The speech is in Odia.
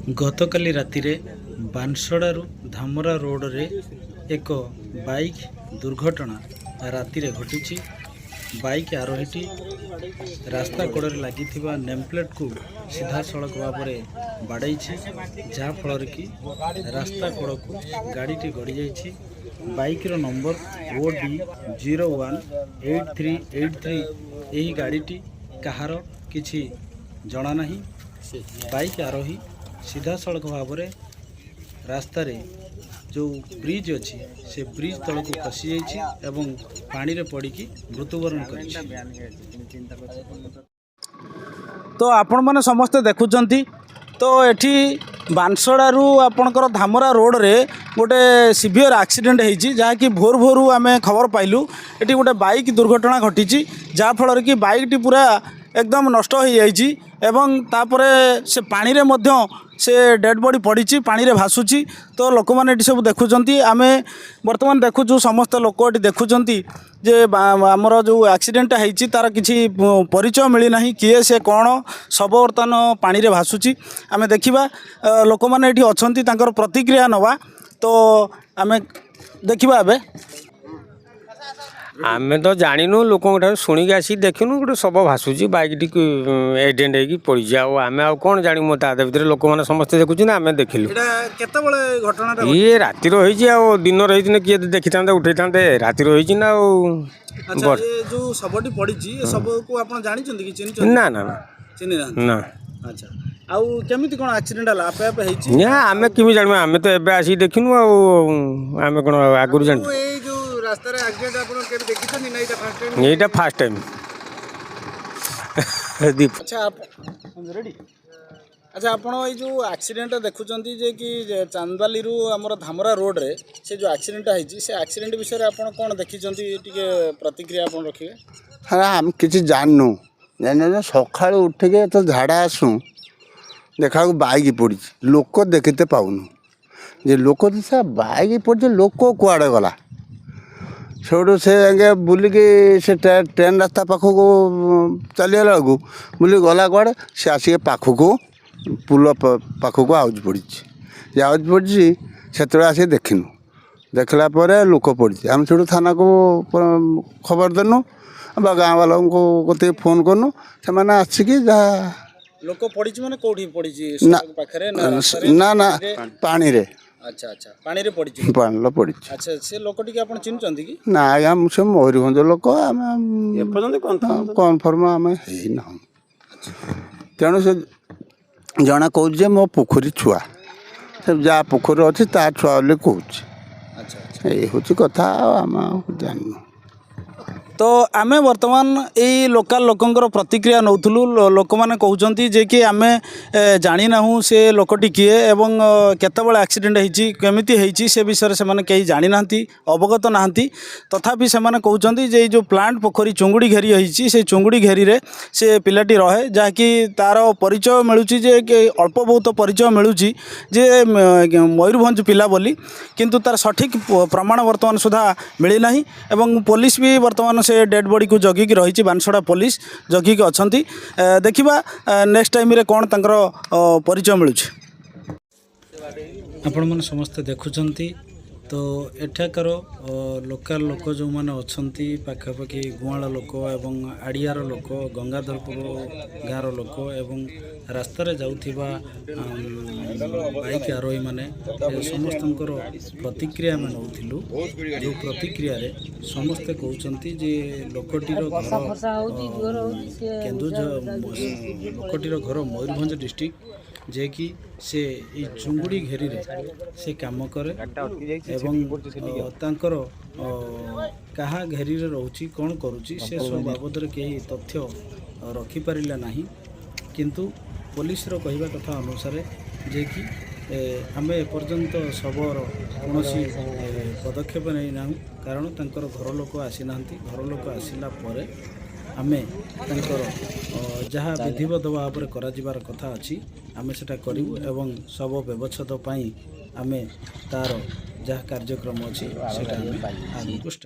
ଗତକାଲି ରାତିରେ ବାଂଶଡ଼ାରୁ ଧାମରା ରୋଡ଼ରେ ଏକ ବାଇକ୍ ଦୁର୍ଘଟଣା ରାତିରେ ଘଟିଛି। ବାଇକ୍ ଆରୋହୀଟି ରାସ୍ତା କଡ଼ରେ ଲାଗିଥିବା ନେମ୍ପ୍ଲେଟ୍କୁ ସିଧାସଳଖ ଭାବରେ ବାଡ଼େଇଛି, ଯାହାଫଳରେ କି ରାସ୍ତା କଡ଼କୁ ଗାଡ଼ିଟି ଗଡ଼ିଯାଇଛି। ବାଇକ୍ର ନମ୍ବର OD 01 8383। ଏହି ଗାଡ଼ିଟି କାହାର କିଛି ଜଣା ନାହିଁ। ବାଇକ୍ ଆରୋହୀ ସିଧାସଳଖ ଭାବରେ ରାସ୍ତାରେ ଯେଉଁ ବ୍ରିଜ୍ ଅଛି, ସେ ବ୍ରିଜ୍ ତଳକୁ ଖସିଯାଇଛି ଏବଂ ପାଣିରେ ପଡ଼ିକି ମୃତ୍ୟୁବରଣ କରିଛି। ତ ଆପଣମାନେ ସମସ୍ତେ ଦେଖୁଛନ୍ତି ତ, ଏଠି ବାଂଶଡ଼ାରୁ ଆପଣଙ୍କର ଧାମରା ରୋଡ଼ରେ ଗୋଟେ ସିଭିଅର୍ ଆକ୍ସିଡେଣ୍ଟ ହେଇଛି, ଯାହାକି ଭୋର ଭୋରୁ ଆମେ ଖବର ପାଇଲୁ। ଏଠି ଗୋଟେ ବାଇକ୍ ଦୁର୍ଘଟଣା ଘଟିଛି, ଯାହାଫଳରେ କି ବାଇକ୍ଟି ପୁରା ଏକଦମ ନଷ୍ଟ ହୋଇଯାଇଛି ଏବଂ ତାପରେ ସେ ପାଣିରେ ମଧ୍ୟ ସେ ଡେଡ଼୍ ବଡ଼ି ପଡ଼ିଛି, ପାଣିରେ ଭାସୁଛି। ତ ଲୋକମାନେ ଏଠି ସବୁ ଦେଖୁଛନ୍ତି। ଆମେ ବର୍ତ୍ତମାନ ଦେଖୁଛୁ, ସମସ୍ତ ଲୋକ ଏଠି ଦେଖୁଛନ୍ତି ଯେ ଆମର ଯେଉଁ ଆକ୍ସିଡେଣ୍ଟଟା ହେଇଛି, ତା'ର କିଛି ପରିଚୟ ମିଳିନାହିଁ, କିଏ ସେ କ'ଣ। ଶବ ବର୍ତ୍ତମାନ ପାଣିରେ ଭାସୁଛି। ଆମେ ଦେଖିବା, ଲୋକମାନେ ଏଠି ଅଛନ୍ତି, ତାଙ୍କର ପ୍ରତିକ୍ରିୟା ନେବା। ତ ଆମେ ଦେଖିବା ଏବେ। ଆମେ ତ ଜାଣିନୁ, ଲୋକଙ୍କ ଠାରୁ ଶୁଣିକି ଆସିକି ଦେଖିନୁ। ଗୋଟେ ଶବ ଭାସୁଛି, ବାଇକ୍ଟି ଆକ୍ସିଡେଣ୍ଟ ହେଇକି ପଡ଼ିଛି। ଆଉ ଆମେ ଆଉ କ'ଣ ଜାଣିବୁ? ତା ଭିତରେ ଲୋକମାନେ ସମସ୍ତେ ଦେଖୁଛନ୍ତି, ଆମେ ଦେଖିଲୁ। ଏଇଟା କେତେବେଳେ ଘଟଣାଟା? ଇଏ ରାତିର ହେଇଛି। ଆଉ ଦିନର ହେଇଥିଲେ କିଏ ଦେଖିଥାନ୍ତେ, ଉଠେଇଥାନ୍ତେ। ରାତିର ହେଇଛି ନା ଆଉ। ଆଚ୍ଛା, ଏ ଯେଉଁ ଶବଟି ପଡ଼ିଛି, ଏ ଶବକୁ ଆପଣ ଜାଣିଛନ୍ତି କି, ଚିହ୍ନିଛନ୍ତି? ନା ନା ନା। ଚିହ୍ନି ନାହାନ୍ତି? ନା। ଆଚ୍ଛା, ଆଉ କେମିତି କ'ଣ ଆକ୍ସିଡେଣ୍ଟ ହେଲା? ଆପେ ଆପେ ହେଇଛି? ନା, ଆମେ କେମିତି ଜାଣିବୁ? ଆମେ ତ ଏବେ ଆସିକି ଦେଖିନୁ, ଆଉ ଆମେ କ'ଣ ଆଗରୁ ଜାଣିଛୁ? ଏଇ ଯୋଉ ରାସ୍ତାରେ ଆକ୍ସିଡେଣ୍ଟ ଆପଣ କେବେ ଦେଖିଛନ୍ତି ନା ଏଇଟା ଫାର୍ଷ୍ଟ ଟାଇମ୍? ଏଇଟା ଫାର୍ଷ୍ଟ ଟାଇମ୍। ଆଚ୍ଛା, ରେଡ଼ି। ଆଚ୍ଛା, ଆପଣ ଏଇ ଯେଉଁ ଆକ୍ସିଡେଣ୍ଟଟା ଦେଖୁଛନ୍ତି ଯେ କି ଯେ ଚାନ୍ଦବାଲିରୁ ଆମର ଧାମରା ରୋଡ଼ରେ ସେ ଯେଉଁ ଆକ୍ସିଡେଣ୍ଟଟା ହେଇଛି, ସେ ଆକ୍ସିଡେଣ୍ଟ ବିଷୟରେ ଆପଣ କ'ଣ ଦେଖିଛନ୍ତି? ଟିକେ ପ୍ରତିକ୍ରିୟା ଆପଣ ରଖିବେ। ହଁ, ଆମେ କିଛି ଜାଣିନୁ। ଜାଣିନୁ ଯେ ସକାଳୁ ଉଠିକି ତ ଝାଡ଼ା ଆସୁ, ଦେଖିଲାବେଳକୁ ବାଇକ୍ ପଡ଼ିଛି, ଲୋକ ଦେଖିତେ ପାଉନୁ। ଯେ ଲୋକ ତ ସେ ବାଇକ୍ ପଡ଼ିଛି, ଲୋକ କୁଆଡ଼େ ଗଲା? ସେଇଠୁ ସେ ଆଜ୍ଞା ବୁଲିକି ସେ ଟ୍ରେନ୍ ରାସ୍ତା ପାଖକୁ ଚାଲିଗଲା ବେଳକୁ ବୁଲିକି ଗଲା କୁଆଡ଼େ, ସେ ଆସିକି ପାଖକୁ ପୁଲ ପାଖକୁ ଆଉଜି ପଡ଼ିଛି। ଯେ ଆଉଜି ପଡ଼ିଛି, ସେତେବେଳେ ଆସିକି ଦେଖିନୁ। ଦେଖିଲା ପରେ ଲୋକ ପଡ଼ିଛି। ଆମେ ସେଇଠୁ ଥାନାକୁ ଖବର ଦେନୁ ବା ଗାଁ ବାଲାଙ୍କୁ କତିକି ଫୋନ୍ କନୁ। ସେମାନେ ଆସିକି ଯାହା ଲୋକ ପଡ଼ିଛି ମାନେ କୋଉଠି ପଡ଼ିଛି? ନା। ସଡ଼କ ପାଖରେ ନା ରାସ୍ତାରେ? ନା ନା। ପାଣିରେ? ପାଣିରେ। ଆଚ୍ଛା, ପାଣିରେ ପଡ଼ିଛି। ପାଣିରେ ପଡ଼ିଛି। ଆଚ୍ଛା, ସେ ଲୋକଟିକି ଆପଣ ଚିହ୍ନିଛନ୍ତି କି? ନା ଆଜ୍ଞା, ମୁଁ ସେ ମୟୂରଭଞ୍ଜ ଲୋକ, ଆମେ କନଫର୍ମ ଆମେ ହେଇନାହୁଁ। ତେଣୁ ସେ ଜଣେ କହୁଛି ଯେ ମୋ ପୋଖରୀ ଛୁଆ, ସେ ଯାହା ପୋଖରୀ ଅଛି ତା ଛୁଆ ବୋଲି କହୁଛି। ଆଚ୍ଛା। ଏଇ ହେଉଛି କଥା, ଆଉ ଆମେ ଆଉ ଜାଣିନୁ। ତ ଆମେ ବର୍ତ୍ତମାନ ଏଇ ଲୋକାଲ ଲୋକଙ୍କର ପ୍ରତିକ୍ରିୟା ନେଉଥିଲୁ। ଲୋକମାନେ କହୁଛନ୍ତି ଯେ କି ଆମେ ଜାଣିନାହୁଁ ସେ ଲୋକଟି କିଏ ଏବଂ କେତେବେଳେ ଆକ୍ସିଡେଣ୍ଟ ହେଇଛି, କେମିତି ହେଇଛି, ସେ ବିଷୟରେ ସେମାନେ କେହି ଜାଣିନାହାନ୍ତି, ଅବଗତ ନାହାନ୍ତି। ତଥାପି ସେମାନେ କହୁଛନ୍ତି ଯେ ଏଇ ଯେଉଁ ପ୍ଲାଣ୍ଟ ପୋଖରୀ ଚୁଙ୍ଗୁଡ଼ି ଘେରି ହେଇଛି, ସେ ଚୁଙ୍ଗୁଡ଼ି ଘେରିରେ ସେ ପିଲାଟି ରହେ, ଯାହାକି ତା'ର ପରିଚୟ ମିଳୁଛି ଯେ କି ଅଳ୍ପ ବହୁତ ପରିଚୟ ମିଳୁଛି ଯେ ମୟୂରଭଞ୍ଜ ପିଲା ବୋଲି। କିନ୍ତୁ ତା'ର ସଠିକ୍ ପ୍ରମାଣ ବର୍ତ୍ତମାନ ସୁଦ୍ଧା ମିଳିନାହିଁ ଏବଂ ପୋଲିସ ବି ବର୍ତ୍ତମାନ ସେ ଡେଡ଼୍ ବଡ଼ିକୁ ଜଗିକି ରହିଛି। ବାଂଶଡ଼ା ପୋଲିସ ଜଗିକି ଅଛନ୍ତି। ଦେଖିବା ନେକ୍ସଟ ଟାଇମ୍ରେ କ'ଣ ତାଙ୍କର ପରିଚୟ ମିଳୁଛି। ଆପଣମାନେ ସମସ୍ତେ ଦେଖୁଛନ୍ତି ତ, ଏଠାକାର ଲୋକାଲ ଲୋକ ଯେଉଁମାନେ ଅଛନ୍ତି, ପାଖାପାଖି ଗୁଆଳ ଲୋକ ଏବଂ ଆଡ଼ିଆର ଲୋକ, ଗଙ୍ଗାଧରପୁର ଗାଁର ଲୋକ ଏବଂ ରାସ୍ତାରେ ଯାଉଥିବା ବାଇକ୍ ଆରୋହୀମାନେ, ଏ ସମସ୍ତଙ୍କର ପ୍ରତିକ୍ରିୟା ଆମେ ନେଉଥିଲୁ। ଯେଉଁ ପ୍ରତିକ୍ରିୟାରେ ସମସ୍ତେ କହୁଛନ୍ତି ଯେ ଲୋକଟିର ଘର କେନ୍ଦୁଝର, ଲୋକଟିର ଘର ମୟୂରଭଞ୍ଜ ଡିଷ୍ଟ୍ରିକ୍ଟ, ଯିଏକି ସେ ଏଇ ଚୁଙ୍ଗୁଡ଼ି ଘେରିରେ ସେ କାମ କରେ ଏବଂ ତାଙ୍କର କାହା ଘେରିରେ ରହୁଛି, କ'ଣ କରୁଛି, ସେ ସବୁ ବାବଦରେ କେହି ତଥ୍ୟ ରଖିପାରିଲେ ନାହିଁ। କିନ୍ତୁ ପୋଲିସର କହିବା କଥା ଅନୁସାରେ ଯେ କି ଆମେ ଏପର୍ଯ୍ୟନ୍ତ ଶବର କୌଣସି ପଦକ୍ଷେପ ନେଇନାହୁଁ, କାରଣ ତାଙ୍କର ଘର ଲୋକ ଆସିନାହାନ୍ତି। ଘର ଲୋକ ଆସିଲା ପରେ ଆମେ ତାଙ୍କର ଯାହା ବିଧିବଦ୍ଧ ଭାବରେ କରାଯିବାର କଥା ଅଛି, ଆମେ ସେଟା କରିବୁ ଏବଂ ଶବ ବ୍ୟବଚ୍ଛେଦ ପାଇଁ ଆମେ ତା'ର ଯାହା କାର୍ଯ୍ୟକ୍ରମ ଅଛି, ସେଇଟା ଆମେ ଆଗକୁ ଷ୍ଟେପ୍